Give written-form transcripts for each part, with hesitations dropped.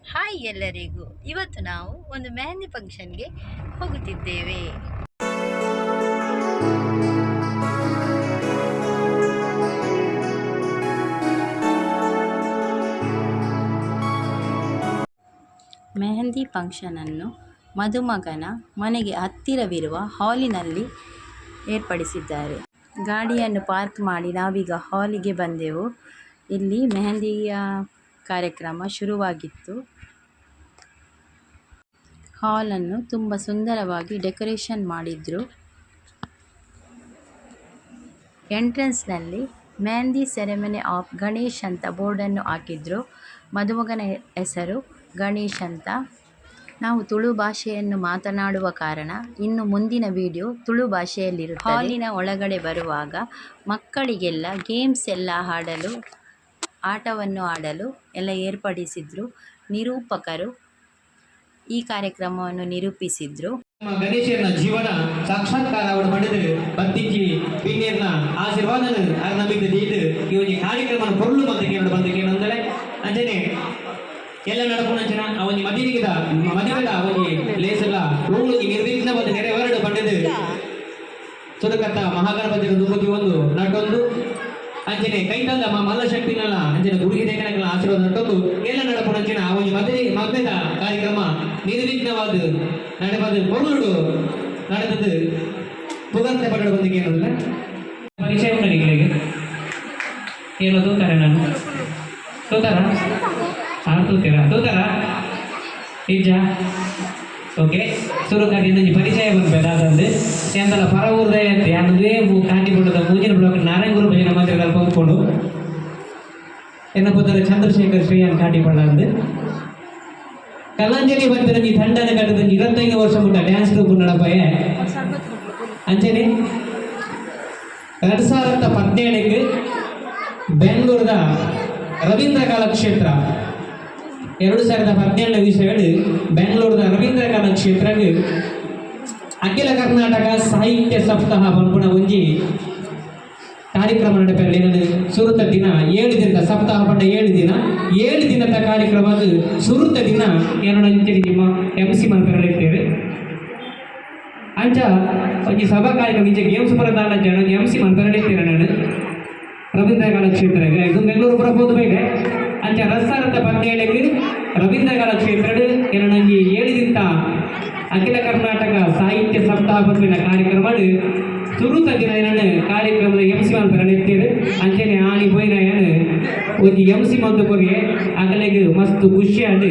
Hi ಎಲ್ಲರಿಗೂ. ಇವತ್ತು ನಾವು ಒಂದು ಮೆಹಂದಿ ಫಂಕ್ಷನ್ಗೆ ಹೋಗುತ್ತಿದ್ದೇವೆ. ಮೆಹಂದಿ ಫಂಕ್ಷನನ್ನು ಮದುಮಗನ ಮನೆಗೆ ಹತ್ತಿರವಿರುವ ಹಾಲಿನಲ್ಲಿ ಏರ್ಪಡಿಸಿದ್ದಾರೆ. ಗಾಡಿಯನ್ನು ಪಾರ್ಕ್ ಮಾಡಿ ನಾವೀಗ ಹಾಲಿಗೆ ಬಂದೆವು. ಇಲ್ಲಿ ಮೆಹಂದಿಯ ಕಾರ್ಯಕ್ರಮ ಶುರುವಾಗಿತ್ತು. ಹಾಲನ್ನು ತುಂಬ ಸುಂದರವಾಗಿ ಡೆಕೋರೇಷನ್ ಮಾಡಿದರು. ಎಂಟ್ರೆನ್ಸ್ನಲ್ಲಿ ಮೆಹಂದಿ ಸೆರೆಮನಿ ಆಫ್ ಗಣೇಶ್ ಅಂತ ಬೋರ್ಡನ್ನು ಹಾಕಿದ್ರು. ಮದುಮಗನ ಹೆಸರು ಗಣೇಶ್ ಅಂತ. ನಾವು ತುಳು ಭಾಷೆಯನ್ನು ಮಾತನಾಡುವ ಕಾರಣ ಇನ್ನು ಮುಂದಿನ ವಿಡಿಯೋ ತುಳು ಭಾಷೆಯಲ್ಲಿರುತ್ತದೆ. ಹಾಲಿನ ಒಳಗಡೆ ಬರುವಾಗ ಮಕ್ಕಳಿಗೆಲ್ಲ ಗೇಮ್ಸ್ ಎಲ್ಲ ಆಡಲು, ಆಟವನ್ನು ಆಡಲು ಎಲ್ಲ ಏರ್ಪಡಿಸಿದ್ರು. ನಿರೂಪಕರು ಈ ಕಾರ್ಯಕ್ರಮವನ್ನು ನಿರೂಪಿಸಿದ್ರು. ನಮ್ಮ ಗಣೇಶನ ಜೀವನ ಸಾಕ್ಷಾತ್ಕಾರ ಅವಳು ಪಡೆದು ಬತ್ತಿಂಚಿ ಬಿನ್ನೇರ್ನ ಆಶೀರ್ವಾದ ನಂಬಿಕೆ ದೀದು ಈ ಒಂಜಿ ಕಾರ್ಯಕ್ರಮ ಪೊರ್ಲು ಮತ್ತು ಕೇಳೋಡು ಬಂದು ಕೇಳಂದಲೆ. ಅಂಚನೆ ಎಲ್ಲ ನಡಪುನಂಚಿನ ಆ ಒಂಜಿ ಮದಿನಿಗಿದ ಮದುವೆದ ಒಂಜಿ ಲೇಸಲ್ಲ ಓಲೊಂಜಿ ನಿರ್ವಿಘ್ನವಾದ ನೆರೆವರಡು ಪಡೆದು ಸುರಕತ್ತ ಮಹಾಗಣಪತಿ ದುಂಬುತಿ ಒಂದು ನಟೊಂದು, ಅಂಚನೆ ಕೈತಂದ ಮಾ ಮಲ್ಲಶಕ್ತಿನಲ್ಲ ಅಂಚನೆ ಗುರುಗಿ ದೇಕನಕಲ ಆಶೀರ್ವಾದ ನಟೊಂದು ಎಲ್ಲ ನಡಪುನಂಚಿನ ಆ ಒಂಜಿ ಮದುವೆ ಮದುವೆದ ಕಾರ್ಯಕ್ರಮ ನಿರ್ವಿಘ್ನವಾದ ನಡೆಪದು ಪೊರ್ಲುಡು ನಡೆದದ್ದು ಪುಗರ್ತೆ ಪಟ್ಟಣ ಬಂದಿಗೆ ಏನಲ್ಲ ಪರಿಚಯ ಉಂಟು ನಿಗಳಿಗೆ. ಏನೋ ತೂತಾರೆ, ನಾನು ತೂತಾರ? ಹಾಂ, ತೂತೀರಾ? ತೂತಾರ ನಿಜ? ಓಕೆ, ಸುರುಕಾಗಿ ಇನ್ನೊಂದು ಪರಿಚಯ ಬಂದ್ಬೇಡ. ಅದಂದು ಎಂದಲ್ಲ ಪರ ಊರ್ದೇ ಅಂತೆ ಅನ್ನದೇ ಕಾಟಿಕೊಂಡದ ಮೂಜಿನ ಬ್ಲಾಕ್ ನಾರಾಯಣ ಗುರು ಭಜನ ಮಂದಿರದಲ್ಲಿ ಬಂದ್ಕೊಂಡು ಎನ್ನ ಪುತ್ರ ಚಂದ್ರಶೇಖರ್ ಶ್ರೀಯಾನ್ ಕಾಟಿಕೊಳ್ಳ ಅಂದು. ಕಲಾಂಜಲಿ ಬಂದಿರ ಈ ತಂಡನ ಕಟ್ಟದ 25 ವರ್ಷ ಮುಟ್ಟ ಡ್ಯಾನ್ಸ್ ಗ್ರೂಪ್ ನಡಪಯ. ಅಂಚನೆ 2017ಕ್ಕೆ ಬೆಂಗಳೂರದ ರವೀಂದ್ರ ಕಲಾಕ್ಷೇತ್ರ, 2017 ವಿಷಯಗಳು, ಬೆಂಗಳೂರದ ರವೀಂದ್ರ ಕಲಾಕ್ಷೇತ್ರಕ್ಕೆ ಅಖಿಲ ಕರ್ನಾಟಕ ಸಾಹಿತ್ಯ ಸಪ್ತಾಹ ಪನ್ಪುನ ಒಂಜಿ ಕಾರ್ಯಕ್ರಮ ನಡೆಪಲ್ಲಿ. ಸುರುತ ದಿನ 7 ದಿನದ ಸಪ್ತಾಹ ಪಂಡ 7 ದಿನ. 7 ದಿನದ ಕಾರ್ಯಕ್ರಮದ ಸುರುತ ದಿನ ಏನೋ ನಿಮ್ಮ ಎಂ ಸಿ ಮಲ್ಪೆರೆ. ಅಂಚ ಒಂಜಿ ಸಭಾ ಕಾರ್ಯಕ್ರಮ ಇಂಚ ಗೇಮ್ಸ್ ಬರೋದಾಲ ಜನ ಎಂ ಸಿ ಮಲ್ಪೆರೆ. ನಾನು ರವೀಂದ್ರ ಕಲಾಕ್ಷೇತ್ರ ಇದು ಬೆಂಗಳೂರು ಪುರ ಬೇಡ. ಅಂಚ 2017ಕ್ಕೆ ರವೀಂದ್ರ ಕಲಾಕ್ಷೇತ್ರ ಏನೊಂಜಿ 7 ದಿನದ ಅಖಿಲ ಕರ್ನಾಟಕ ಸಾಹಿತ್ಯ ಸಪ್ತಾಹ ಪನ್ಪಿನ ಕಾರ್ಯಕ್ರಮ ಸುರುತ ದಿನ ಏನನ್ನು ಕಾರ್ಯಕ್ರಮದ ಎಂ ಸಿ ಮಲ್ಪೆರೆ. ಅಂಚನೆ ಆನಿ ಪೋಯಿನ ಏನು ಒಂಜಿ ಎಂ ಸಿ ಮಂತು ಕೊರಿಯೆ ಅಗಲೆಗ್ ಮಸ್ತ್ ಖುಷಿ ಆಂಡ್.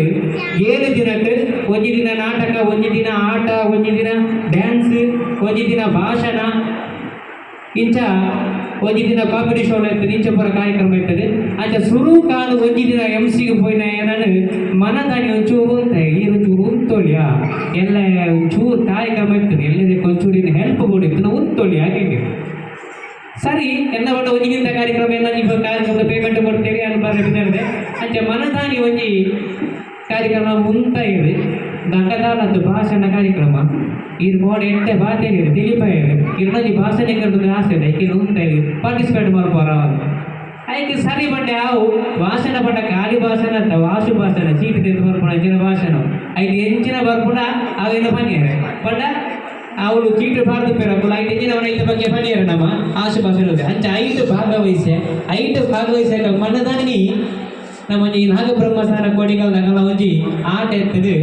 7 ದಿನಕ್ಕೆ ಒಂಜಿ ದಿನ ನಾಟಕ, ಒಂಜಿ ದಿನ ಆಟ, ಒಂಜಿ ದಿನ ಡ್ಯಾನ್ಸ್, ಒಂಜಿ ದಿನ ಭಾಷಣ, ಇಂಚ ಒಂಜಿ ದಿನ ಕಾಮಿಡಿ ಶೋ ಇರ್ತದೆ. ಇಂಚ ಪೂರ ಕಾರ್ಯಕ್ರಮ ಇರ್ತದೆ. ಅಂಚ ಸುರು ಕಾಲು ಒಂಜಿ ದಿನ ಎಂ ಸಿಗೆ ಪೋಯಿನ ಏನನ್ನು ಮನದಾನಿ ಒಂಚೂರು ಉಂತ ಈ ಒಂಚೂರು ಉಂತೊಳಿಯ ಎಲ್ಲ ಒಂಚೂರು ಕಾರ್ಯಕ್ರಮ ಇರ್ತದೆ. ಎಲ್ಲದಕ್ಕೆ ಒಂಚೂರಿನ ಹೆಲ್ಪ್ ಕೊಡಿತ್ತು ಉಂತೊಳಿ. ಹಾಗೆ ಸರಿ ಎಲ್ಲ ಒಟ್ಟ ಒಂಜಿ ದಿನದ ಕಾರ್ಯಕ್ರಮ ಎಲ್ಲ ನಿಮ್ಮ ಕಾರ್ಯಕ್ರಮದ ಪೇಮೆಂಟ್ ಕೊಡ್ತೇವೆ ಅನ್ನು ಬರ. ಅಂಚ ಮನದಾನಿ ಒಂಜಿ ಕಾರ್ಯಕ್ರಮ ಮುಂತ ಇದೆ. ನಗದಾನದ್ದು ಭಾಷಣ ಕಾರ್ಯಕ್ರಮ. ಇದು ಬೋರ್ಡ್ ಎಟ್ಟೆ ಬಾತೇರಿ ತಿಳಿಪಾಯರು. ಇರ್ನೊಂಜಿ ಭಾಷಣ ಕರ್ತದೆ ಆಸೆ ಇದೆ. ಐಕೆ ಉಂತ ಪಾರ್ಟಿಸಿಪೇಟ್ ಮಾಡ್ಬೋರ. ಐಕೆ ಸರಿ ಬಂಡೆ ಆವು. ಭಾಷಣ ಪಂಡ ಖಾಲಿ ಭಾಷಣ ಅಂತ ವಾಸು ಭಾಷಣ ಚೀಟಿ ತೆಗೆದು ಬರ್ಪುಣ ಅಂಚಿನ ಭಾಷಣ. ಐದು ಎಂಚಿನ ಬರ್ಪುಣ ಅವೇನು ಪನ್ನಿಯರೆ ಪಂಡ ಅವಳು ಚೀಟು ಪಾಡ್ದು ಪೇರಪ್ಪುಲ. ಐದು ಎಂಜಿನ ಐತ ಬಗ್ಗೆ ಪನ್ನಿಯರೆ ನಮ್ಮ ಆಶು ಭಾಷಣ. ಅಂಚ ಐದು ಭಾಗವಹಿಸೆ. ಐದು ಭಾಗವಹಿಸಾಕ ಮನದಾನಿ ನಮ್ಮ ಈ ನಾಗಬ್ರಹ್ಮ ಕೋಡಿಗಲ್ ನಗಲ ಒಂಜಿ ಆಟ ಎತ್ತದು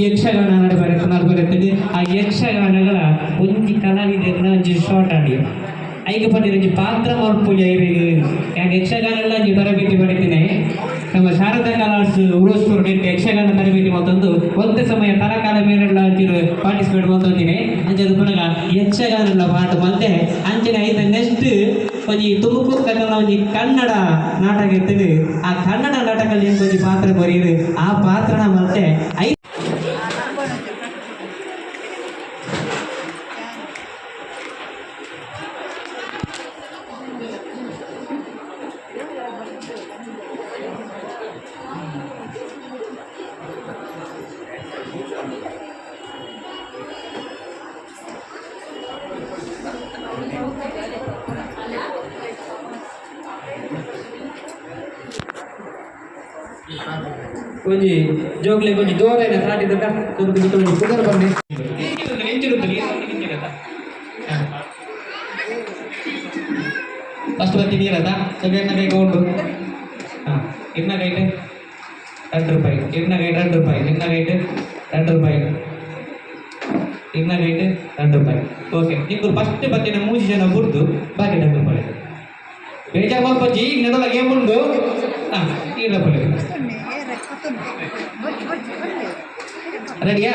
ಯಕ್ಷಗಾನ ನಡಬರ ನಡಬರೆತ್ತದು. ಆ ಯಕ್ಷಗಾನಗಳ ಒಂಜಿ ಕಲಾವಿದರನ್ನ ಒಂಜಿ ಶಾರ್ಟ್ ಆಡಿಯೋ ಐಕ ಪಂಡಿರ ಒಂಜಿ ಪಾತ್ರ ಮಲ್ಪುಲಿ ಐರಿಗೆ. ಯಾಕೆ ಯಕ್ಷಗಾನ ಎಲ್ಲ ಒಂಜಿ ತರಬೇತಿ ಪಡಿತೀನಿ. ನಮ್ಮ ಶಾರದಾ ಕಲಾರ್ಸ್ ಉರೋಸ್ಪುರ ನೆಟ್ ಯಕ್ಷಗಾನ ತರಬೇತಿ ಮತ್ತೊಂದು ಒಂದೇ ಸಮಯ ತರಕಾಲ ಮೇಲೆಲ್ಲ ಒಂಚೂರು ಪಾರ್ಟಿಸಿಪೇಟ್ ಮಲ್ತೊಂದಿನಿ. ಅಂಚದ ಪುನಗ ಯಕ್ಷಗಾನ ಪಾಠ ಮತ್ತೆ ಅಂಚನೆ ಐತ ನೆಕ್ಸ್ಟ್ ಒಂಜಿ ತುಮಕೂರು ಕನ್ನಡ ಒಂಜಿ ಕನ್ನಡ ನಾಟಕ ಇರ್ತದೆ. ಆ ಕನ್ನಡ ನಾಟಕದಲ್ಲಿ ಒಂಜಿ ಪಾತ್ರ ಬರೆಯಿರು. ಆ ಪಾತ್ರನ ಮತ್ತೆ I ಒಂಜಿ ಜೋಕ್ಲೆಗ್ ಒಂಜಿ ಜೋರೈನ ತಾಟಿದ ಸುರುಕು ಮಿತ್ತ್ ಒಂಜಿ ಪುದರ್ ಪನ್ನೆ. ಫಸ್ಟ್ ಬತ್ತಿ ನೀರದ ಸೊಗೇರ್ನ ಕೈಗೆ ಉಂಡು. ಹಾಂ, ಇರ್ನ ಕೈಟ್ 2 ರೂಪಾಯಿ, ಇರ್ನ ಕೈಟ್ 2 ರೂಪಾಯಿ, ಇರ್ನ ಕೈಟ್ 2 ರೂಪಾಯಿ, ಇರ್ನ ಕೈಟ್ 2 ರೂಪಾಯಿ. ಓಕೆ, ನಿಕ್ಕುಲು ಫಸ್ಟ್ ಬತ್ತಿನ ಮೂಜಿ ಜನ ಬುಡ್ದು ಬಾಕಿ 2 ರೂಪಾಯಿ. ಬೇಜಾರು ಮಲ್ಪೊಚ್ಚಿ, ಈಗ ನಡುವ ಗೇಮ್ ಉಂಡು. ಹಾಂ, ಈರ್ನ ಪೊಲೆ. ರೆಡಿಯಾ?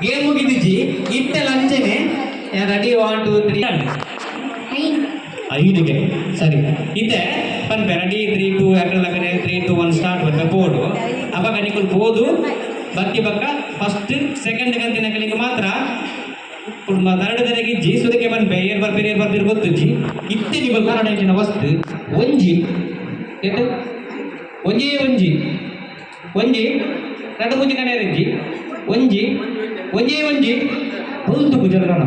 ಗೇಮ್ ಮುಗಿದಿಜ್ಜಿ, ಇತ್ತೆ ಲಂಚನೆ. ರೆಡಿ, 1 2 3. ಐದುಗೆ ಸರಿ ಇತ್ತೆ ಪನ್ಪೆ. ರೆಡಿ, 3 2, ಯಾಕಡೆ ಲಗನೆ, 3 2 1 ಸ್ಟಾರ್ಟ್ ಪನ್ಪೆ. ಬೋರ್ಡು ಅವಾಗ ನಿಕುಲು ಪೋದು ಬತ್ತಿ ಬಕ್ಕ ಫಸ್ಟ್ ಸೆಕೆಂಡ್ ಕಂತಿನಕಲಿಗೆ ಮಾತ್ರ. ಕುಟುಂಬ ತರಡು ದರೆಗೆ ಇಜ್ಜಿ. ಸುದಕ್ಕೆ ಪನ್ಪೆ, ಏರ್ ಬರ್ಪೇರು ಏರ್ ಬರ್ಪೇರು ಗೊತ್ತಿಜ್ಜಿ. ಇತ್ತೆ ನಿಕುಲು ಕಾರಣ ಇಂಚಿನ ವಸ್ತು ಒಂಜಿ ಏತು ಒಂಜೇ ಒಂಜಿ ಒಂಜಿ ರಡ್ಡು ಮೂಜಿ ಕಣೇರಿಜ್ಜಿ. ಒಂಜಿ ಒಂಜೇ ಒಂಜಿ ಹೊಲ್ತು ಗುಜರ ಕಾಣ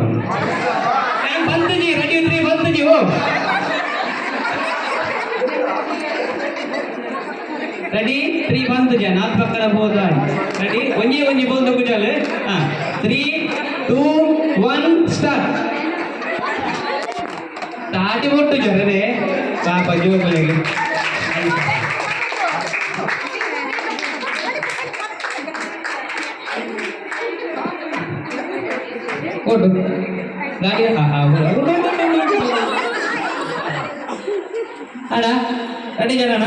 ಬಂತಜಿ. ರೆಡಿ, ತ್ರೀ ಬಂತಜಿ. ಓ, ರೆಡಿ, ತ್ರೀ ಬಂತು ಜನ ನಾಲ್ಕು ಪಕ್ಕದ ಹೋದ. ರೆಡಿ, ಒಂಜೇ ಒಂಜಿ ಬೋಲ್ದು ಗುಜಲ್. ಹಾ, 3 2 1 ಸ್ಟಾರ್ಟ್. ತಾಟಿ ಒಟ್ಟು ಜರರೆ ಪಾಪ ಜೋಗುಲೆಗೆ. ಕೊಡು ಗಾಡಿ. ಅಣ್ಣ, ರೆಡಿ ಜನ ಅಣ್ಣ.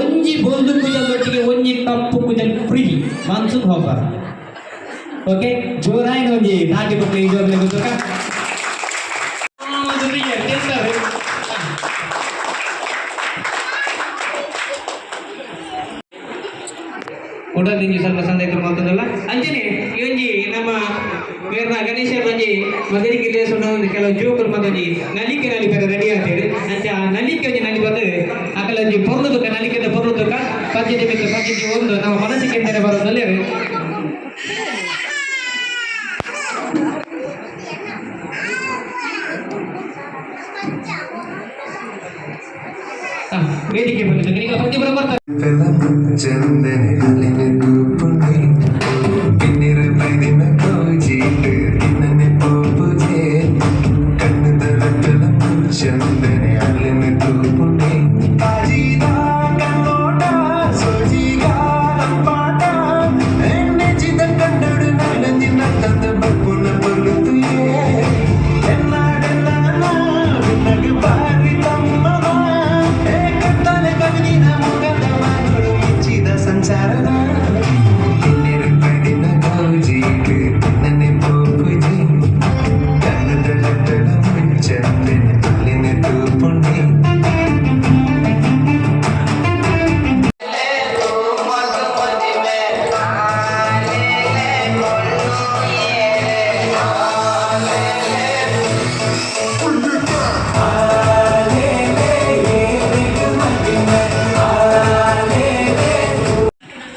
ಒಂಜಿ ಬೊಲ್ದು ಕುಜಲ್ ಒಟ್ಟಿಗೆ ಒಂಜಿ ಕಪ್ಪು ಕುಜಲ್ ಫ್ರೀ ಮಾನ್ಸೂನ್ ಆಫರ್. ಓಕೆ, ಜೋರಾಯಿನ ಒಂಜಿ ತಾಟಿ ಬೊಕ್ಕ ಈ ಜೋರ್ಲೆ ಗೊತ್ತುಕ. ತಿಂತಾರೆ. ಉಡದಿಂಜಿ ಸ್ವಲ್ಪ ಸಂದೇಹ ಮಲ್ತದಲ್ಲ. ಅಂಚನೆ ಈ ಒಂಜಿ ನಮ್ಮ ಮೇರ್ನ ಗಣೇಶ ಒಂಜಿ ಮದರಿಗೆ ಲೇಸುಂಡು. ಕೆಲವು ಜೋಕುಲು ಮತ್ತೊಂಜಿ ನಲಿಕೆ ನಲಿಪೆರೆ ರೆಡಿ ಆಗ್ತೇವೆ. ಅಂಚ ಆ ನಲಿಕೆ ಒಂಜಿ ನಲಿ ಬರ್ತದೆ. ಅಕಲ ಒಂಜಿ ಪೊರ್ಲು ತುಕ, ನಲಿಕೆದ ಪೊರ್ಲು ತುಕ. ಪದ್ಯದ ಮಿತ್ತು ಪದ್ಧತಿ ಒಂದು ನಮ್ಮ ಮನಸ್ಸಿಗೆ ಎಂದರೆ ಬರೋದಲ್ಲೇ. ವೇದಿಕೆ ಬಂದಿದ್ದು ನೀವು ಪದ್ಯ ಬರ್ತಾರೆ. ಚಂದನೆ ಅಲ್ಲಿನ ತೂಪುಂಡಿ ಪಿನ್ನಿರು ಬೈದಿನ ಕೋಜಿಟ್ಟು ತಿನ್ನನೆ ಪೋಪುಜೆ ಕಣ್ಣು ತಲತಲ ಚಂದನೆ ಅಲ್ಲಿನ ತೂಪುಂಡಿ ಕಾಜಿದ ಕಣ್ಣೋಟ ಸೋಜಿಗ ಪಾಟ ಎಣ್ಣೆಜಿದ ಕಣ್ಣಡು ನಲ್ಲಂಜಿನ ತಂದ ಬಪ್ಪುನ ಪೊರ್ಲುತುಯೇ ಎನ್ನಾಡೆಲ್ಲ ಬಿನ್ನಗ ಬಾರಿ ತಮ್ಮವ ಏ ಕತ್ತಲೆ ಕವಿನಿನ ಮುಗದ ಮಗಳು ಮೆಚ್ಚಿದ ಸಂಚಾರದ ಕಿನ್ನೆರು ಪಡಿನ ಗೌಜಿಗೆ ತಿನ್ನನೆ ಪೋಪುಜಿ ಕಣ್ಣು ತಳತಳ ಮುಂಚಂದನೆ ಅಲ್ಲಿನ ತೂಪುಂಡಿ.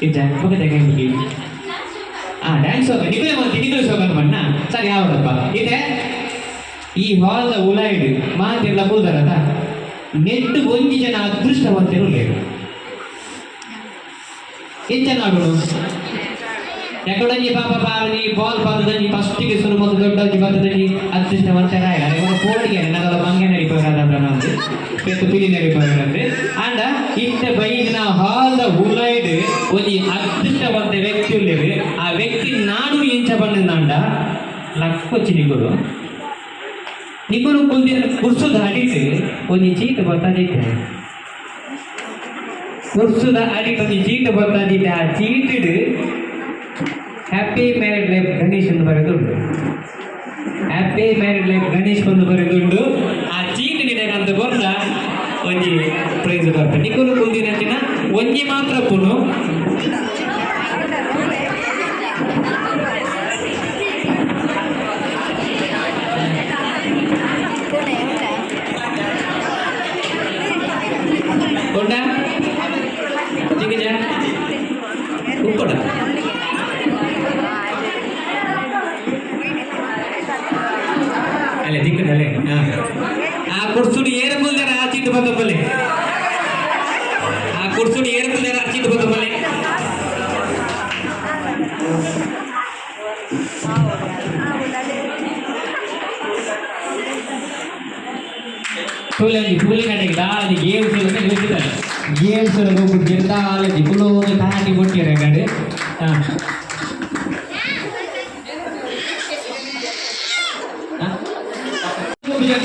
ಇಜ್ಜ ಬೊಕ ತೆಗೆಂಡಿಗೆ ಆ ಡ್ಯಾನ್ಸ್ ಹೋಗ ನಿಕುಲೆ ಮತ್ತೆ ನಿಕುಲೆ ಸೋಗಂತ ಬಣ್ಣ ಸರಿ ಯಾವಡಪ್ಪ ಇದೆ. ಈ ಹಾಲ್ದ ಉಲಾಯಿಡ್ ಮಾತೆಲ್ಲ ಕೂದರದ ನೆಟ್ಟು ಒಂಜಿ ಜನ ಅದೃಷ್ಟವಂತರು ಲೇರು ಎಂಚ ನಾಡುನು ಎಕಡೊಂಜಿ ಪಾಪ ಪಾರನಿ ಬಾಲ್ ಪಾದದಂಜಿ ಫಸ್ಟಿಗೆ ಸುರು ಮತ್ತು ದೊಡ್ಡಂಜಿ ಬತ್ತದಂಜಿ ಅದೃಷ್ಟವಂತರಾಯ. ಒಂದು ಪೋಡಿಗೆ ನಗಲ ಮಂಗೆ ನಡಿಪೋಗದಂತ ನಂದು ಪೆತ್ತು ಪಿಲಿ ನಡಿಪೋಗದಂತೆ. ಅಂಡ ಇತ್ತೆ ಬೈದಿನ ಹಾಲ್ದ ಉಲಾಯಿಡ್ ಒಂಜಿ ಅದೃಷ್ಟವಂತ ವ್ಯಕ್ತಿ ಉಲ್ಲೇರು. ಆ ವ್ಯಕ್ತಿ ನಾಡು ಎಂಚ ಬಂದಂಡ ಲಕ್ಕೊಚ್ಚಿ ನಿಗುರು ನಿಗುರು ಕುಲ್ದಿನ ಕುರ್ಸುದ ಅಡಿಟ್ ಒಂಜಿ ಚೀಟ್ ಬರ್ತದಿತ್ತೆ. ಕುರ್ಸುದ ಅಡಿಟ್ ಒಂಜಿ ಚೀಟ್ ಬರ್ತದಿತ್ತೆ. ಆ ಚೀಟಿಡ್ ಹ್ಯಾಪಿ ಮ್ಯಾರಿಡ್ ಲೈಫ್ ಗಣೇಶ್ ಎಂದು ಬರೆದುಂಟು. ಹ್ಯಾಪಿ ಮ್ಯಾರಿಡ್ ಲೈಫ್ ಗಣೇಶ್ ಬಂದು ಬರೆದುಂಟು. ಆ ಚೀಟ್ ನಿನಗಂತ ಕೊರ್ದ ಒಂಜಿ ಪ್ರೈಸ್ ಬರ್ತ. ನಿಕುಲು ಕುಲ್ದಿನಂಚಿನ ಒಂಜಿ ಮಾತ್ರ ಪುನು. ಉಂಟಾ ಚಿಕ್ಕಜ ಉಪ್ಪಡ? ಅಲ್ಲೇ ದಿಕ್ಕದಲ್ಲೇ. ಆ ಕುರ್ಸುಡು ಏರ ಕುಲ್ದಾರ ಆ ಚೀಟ್ ಬತ್ತಪ್ಪಲೆ. ಕುಡ್ಸುಡಿ ಏರ್ಪುಲ್ಲೇರ ಅರ್ಚಿದ್ ಗೊತ್ತು ಮಲ್ಲೆ. ತೂಲೆ ತೂಲೆ ಕಡೆಗೆ ದಾದಿ ಗೇಮ್ಸ್ ಎಲ್ಲ ನಿಲ್ಸಿದ್ದಾರೆ. ಗೇಮ್ಸ್ ಎಲ್ಲ ಹೋಗ್ಬಿಟ್ಟು ದಾಲಜಿ ಕುಲೋದು ತಾಟಿ ಕೊಟ್ಟಿರ ಕಡೆ. ಹಾಂ,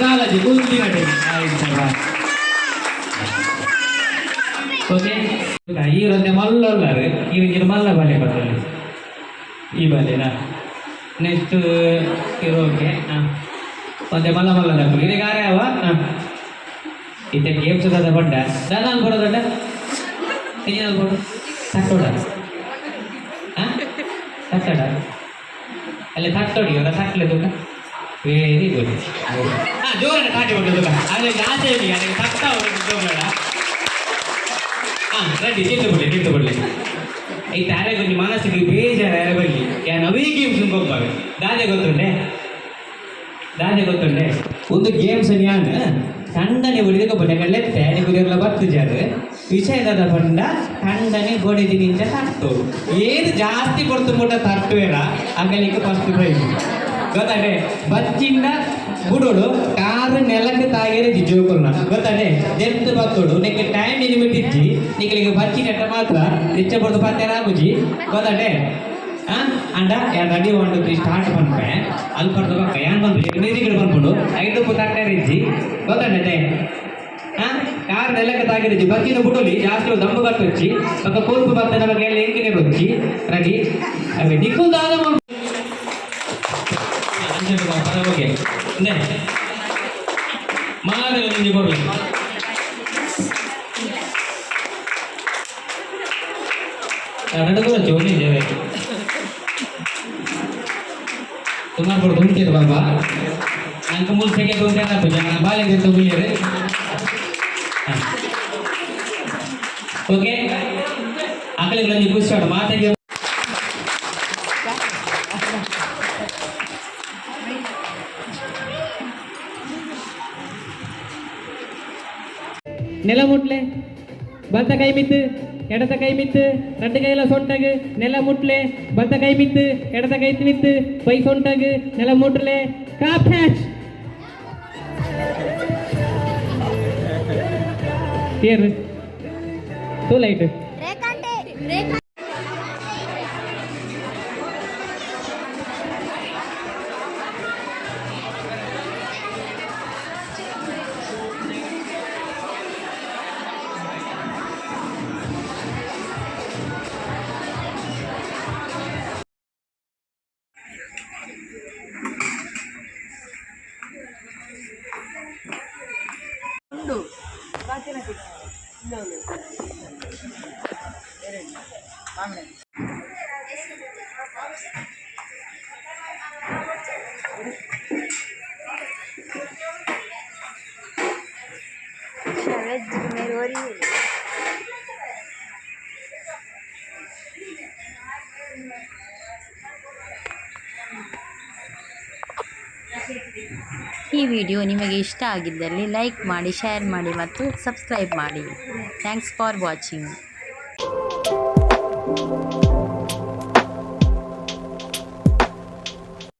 ದಾಲಜಿ ಕುಲ್ದಿ ಕಡೆ ಆಯ್ತು ಸರ್. ಓಕೆ, ಈರೊಂದೆ ಮಲ್ಲೊಲ್ಲಾರು ಈರಿಂಜಿನ ಮಲ್ಲ ಬಾಲೆ ಬರ್ತದೆ ಈ ಬಾಲೆನಾ. ನೆಕ್ಸ್ಟ್ ಇರು. ಓಕೆ, ಹಾಂ, ಒಂದೇ ಮಲ್ಲ ಮಲ್ಲ ದಾಕುಲು ಇರೆಗ್ ಆರೆ ಅವ. ಹಾಂ, ಇತ್ತೆ ಗೇಮ್ಸ್ ದಾದ ಪಂಡ ದಾದ ಅನ್ಕೊಡ ದೊಡ್ಡ ಎಂಜಿನ ಅನ್ಕೊಡು ತಟ್ಟೋಡ. ಹಾಂ, ತಟ್ಟಡ ಅಲ್ಲಿ ತಟ್ಟೋಡಿ ಅವರ ತಟ್ಟಲೆ ತುಕ. Very good. ಹಾಂ, ಜೋರನ್ನ ತಾಟಿ ಕೊಟ್ಟು ತುಕ. ಅದೇ ಆಸೆ ಇಲ್ಲ ಅದಕ್ಕೆ ತಟ್ಟ ಜೋರ. ಹಾಂ, ರೆಡಿ. ತಿಂದು ಕೊಡಲಿ, ತಿಂದು ಕೊಡಲಿ. ಈ ತಾರೆ ಕೊಂಚ ಮನಸ್ಸಿಗೆ ಬೇಜಾರು ಯಾರ ಬರಲಿ. ಯಾನ್ ಅವೇ ಗೇಮ್ಸ್ ಗೊಬ್ಬಾವೆ ದಾದೆ ಗೊತ್ತುಂಡೆ, ದಾದೆ ಗೊತ್ತುಂಡೆ. ಒಂದು ಗೇಮ್ಸ್ ಯಾನ್ ತಂಡನೆ ಬಡಿದ ಗೊಬ್ಬ ಲೆತ್ತೆ ನಿಗುದೆಲ್ಲ ಬತ್ತು ಜಾರು. ವಿಷಯ ದಾದ ಪಂಡ ತಂಡನೆ ಬಡಿದಿ ನಿಂಚ ತಟ್ಟು ಏದು ಜಾಸ್ತಿ ಕೊಡ್ತು ಮುಟ್ಟ ತಟ್ಟುವೆರ ಅಗಲಿಕ್ಕೆ ಫಸ್ಟ್ ಪ್ರೈಸ್ ಗೊತ್ತಾಡೆ. ಬಚ್ಚಿಂದ ಬುಡೋಡು ಕಾರು ನೆಲಕ್ಕೆ ತಾಗೇರೆ ಜೋಕುಲ್ನ ಗೊತ್ತಾಡೆ. ದೆತ್ತು ಬತ್ತೋಡು ನಿಕ್ಕೆ ಟೈಮ್ ಲಿಮಿಟ್ ಇಜ್ಜಿ. ನಿಕಲಿಗೆ ಬಚ್ಚಿ ನೆಟ್ಟ ಮಾತ್ರ ಹೆಚ್ಚ ಬಡ್ದು ಪತ್ತೆ ಆಪುಜಿ ಗೊತ್ತಾಡೆ. ಅಂಡ ಯಾನ್ ರೆಡಿ 1 2 3 ಸ್ಟಾರ್ಟ್ ಪನ್ಪೆ. ಅಲ್ಪ ಬೊಕ್ಕ ಯಾನ್ ಪನ್ಪೆ ಮ್ಯೂಸಿಕ್ ಪನ್ಪುಂಡು. ಐಟ್ ಉಪ್ಪು ತಟ್ಟೆರೆ ಇಜ್ಜಿ ಗೊತ್ತಾಂಡತೆ. ಆ ಕಾರ್ ನೆಲಕ್ಕೆ ತಾಗಿರಿಜ್ಜಿ ಬಚ್ಚಿನ ಬುಡೋಲಿ ಜಾಸ್ತಿ ದಂಬು ಕಟ್ಟೊಚ್ಚಿ ಬೊಕ್ಕ ಕೋಲ್ಪು ಬತ್ತನ ಬಗ್ಗೆ ಎಲ್ಲ ಎಂಕಿನೇ ಬಚ್ಚಿ ರೆಡಿ ಅವೇ ನಿಕ್ಕುಲ್ ದಾದ. ಓಕೆ, ಇಂದೆ ಮಾದರಿ ಒಂಜಿ ಕೊಡ್ಲಿ. ರಡ್ಡ್ ಕೊರಚಿ ಒಂಜಿ ಜವೆ ಸುಮಾರು ಕೊಡ್ದು ಉಂಟೇರು ಬಾಬಾ. ಅಂಕ ಮೂಲು ಸೆಕೆ ಉಂಟೆ ಜನ ಬಾಲೆ ದೆತ್ತು ಬುಲ್ಯರು. ಓಕೆ, ಅಕಲೆಗ್ ಒಂಜಿ ಖುಷಿ ಆಡು ಮಾತೆಗೆ. ನೆಲ ಮುಟ್ಲೆ, ಬಲತ ಕೈ ಮಿತ್ತು, ಎಡತ ಕೈ ಮಿತ್ತು, ரெண்டு கையில சொட்டகு. நில முட்லே, பலத்த கை மித்து, இடத்த கை மித்து, பை சொண்டகு, நில முட்லே. காப் தேர் டூ லைட்டு. ವೆಜ್ ಮೇರೆ ಒರಿ. ಈ ವಿಡಿಯೋ ನಿಮಗೆ ಇಷ್ಟ ಆಗಿದ್ದಲ್ಲಿ ಲೈಕ್ ಮಾಡಿ, ಶೇರ್ ಮಾಡಿ ಮತ್ತು ಸಬ್ಸ್ಕ್ರೈಬ್ ಮಾಡಿ. Thanks for watching.